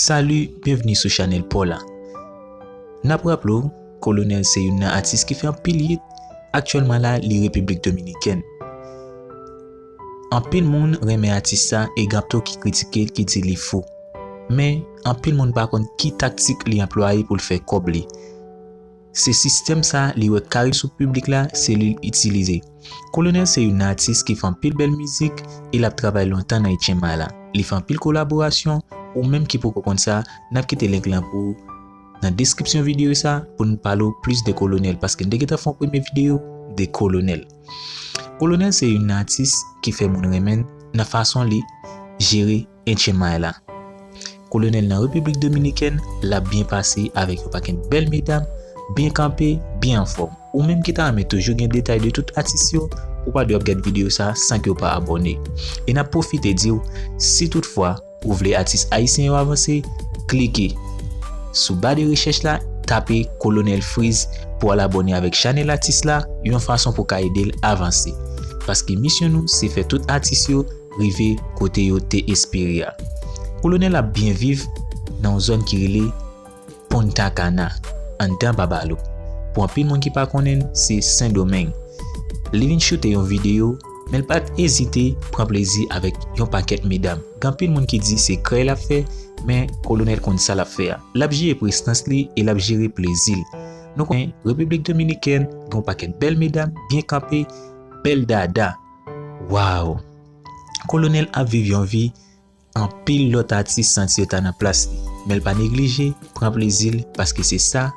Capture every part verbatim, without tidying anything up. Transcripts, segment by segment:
Salut, byenvni sou chanèl pa w la. N ap raple w, Kolonèl se youn nan atis ki fè anpil hit. Aktyèlman la, li Repiblik Dominikèn. Anpil moun renmen atis sa e gen anpil ki kritike l, ki di li fou. Men, anpil moun pa konn ki taktik li anplwaye pou l fè kòb li. Se sistèm sa li wè k ka rive sou piblik la, se li l itilize. Kolonèl se youn nan atis ki fè anpil bèl mizik e l ap travay lontan nan H M I la. Li fè anpil kolaborasyon, ou menm ki poko konn sa, n ap kite link lan pou ou nan deskripsyon videyo sa pou n pale w plis de Kolonèl, paske n te gentan fè yon premye videyo de Kolonèl. Kolonèl se youn nan atis ki fè moun renmen l nan fason li jere H M I la. Kolonèl nan Repiblik Dominikèn, l ap byen pase avèk yon pakèt bèl medam, byen kanpe, byen anfòm. Ou menm ki ta renmen toujou gen detay de tout atis yo, ou pa dwe ap gad videyo sa san ke w pa abòne. E n ap pwofite di w, si toutfwa ou vle atis ayisyen yo avanse, klike sou ba de rechèch la, tape Kolonèl Freez pou al abòne avèk chanèl atis la, yon fason pou ka ede l avanse. Paske misyon nou, se fè tout atis yo rive kote yo te espere a. Kolonèl ap byen viv nan yon zòn ki rele Punta Cana, anndan Babalo. Pou anpil moun ki pa konnen l, se Sendomeng. Li vin choute yon videyo, men l pa t ezite pran plezi avèk yon pakèt medam. Gen anpil moun ki di se krèy l ap fè, men Kolonèl konn sa l ap fè a. L ap jere prestans li e l ap jere plezi l. Nou konnen Repiblik Dominikèn gen yon pakèt bèl medam, byen kanpe, bèl dada. Waw! Kolonèl ap viv yon vi anpil lòt atis santi yo ta nan plas li, men l pa neglije pran plezi l, paske se sa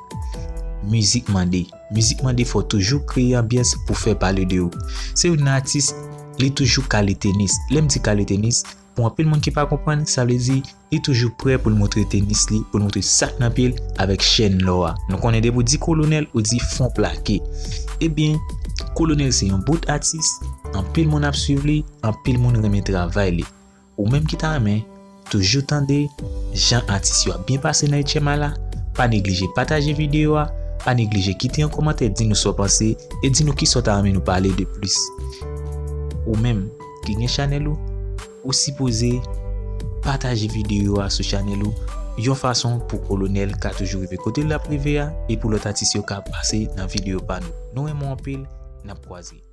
mizik mande. Mizik mande fò w toujou kreye anbyans pou fè pale de ou. Se youn nan atis, li toujou kale tenis. Lè m di kale tenis, pou anpil moun ki pa konprann, sa vle di li toujou prè pou l montre tenis li, pou l montre sa k nan pye l avèk chèn lò a. Nou konnen depi w di Kolonèl, ou di fon plake. Ebyen, Kolonèl se yon bout atis, anpil moun ap swiv li, anpil moun renmen travay li. Ou menm ki ta renmen toujou tande jan atis yo ap byen pase nan H M I la, pa neglije pataje videyo a, pa neglije kite yon kòmantè, di nou sa w panse e di nou kisa w ta renmen nou pale de plis. Ou menm ki gen chanèl ou, ou sipoze pataje videyo a sou chanèl ou, yon fason pou Kolonèl ka toujou rive kote l ap rive a e pou lòt atis yo ka pase nan videyo pa nou. Nou renmen w anpil, n ap kwaze.